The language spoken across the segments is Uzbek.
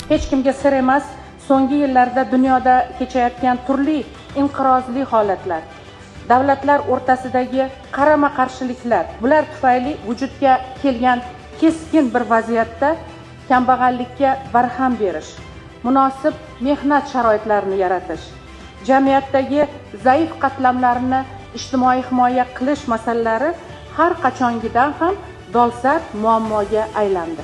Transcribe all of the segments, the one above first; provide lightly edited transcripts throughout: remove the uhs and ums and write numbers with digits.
Hech kimga sir emas, so'nggi yillarda dunyoda kechayotgan turli inqirozli holatlar, davlatlar o'rtasidagi qarama-qarshiliklar, bular tufayli vujudga kelgan keskin bir vaziyatda kambag'allikka barham berish, munosib mehnat sharoitlarini yaratish, jamiyatdagi zaif qatlamlarni ijtimoiy himoya qilish masalalari har qachongidan ham dolzarb muammoga aylandi.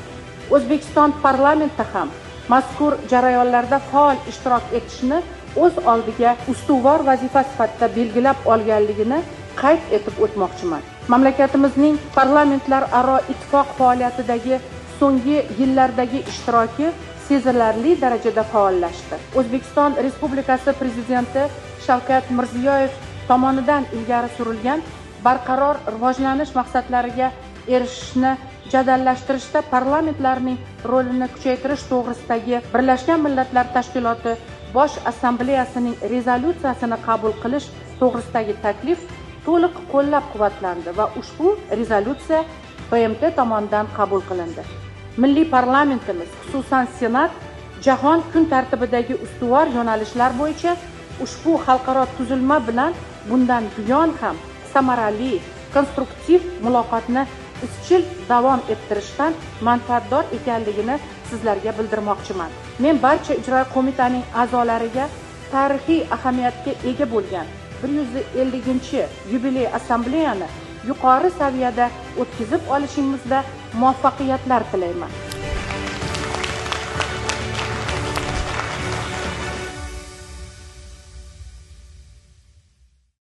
O'zbekiston parlamenti ham mazkur jarayonlarda faol ishtirok etishni o'z oldiga ustuvor vazifa sifatida belgilab olganligini qayd etib o'tmoqchiman. Mamlakatimizning parlamentlararo ittifoq faoliyatidagi so'nggi yillardagi ishtiroki sezilarli darajada faollashdi. O'zbekiston Respublikasi Prezidenti Shavkat Mirziyoyev tomonidan ilgari surilgan barqaror rivojlanish maqsadlariga erishishni jadallashtirishda parlamentlarning rolini kuchaytirish to'g'risidagi Birlashgan Millatlar Tashkiloti Bosh Assambleyasining rezolyutsiyasini qabul qilish to'g'risidagi taklif to'liq qo'llab-quvvatlandi va ushbu rezolyutsiya BMT tomonidan qabul qilindi. Milliy parlamentimiz, xususan Senat, jahon kun tartibidagi ustuvor yo'nalishlar bo'yicha ushbu xalqaro tuzilma bilan bundan buyon ham samarali, konstruktiv muloqotni izchil davom ettirishdan manfaatdor ekanligini sizlarga bildirmoqchiman. Men barcha ijroiy qo'mitaning a'zolariga tarixiy ahamiyatga ega bo'lgan 150-yubiley assambleyani yuqori saviyada o'tkazib olishingizda muvaffaqiyatlar tilayman.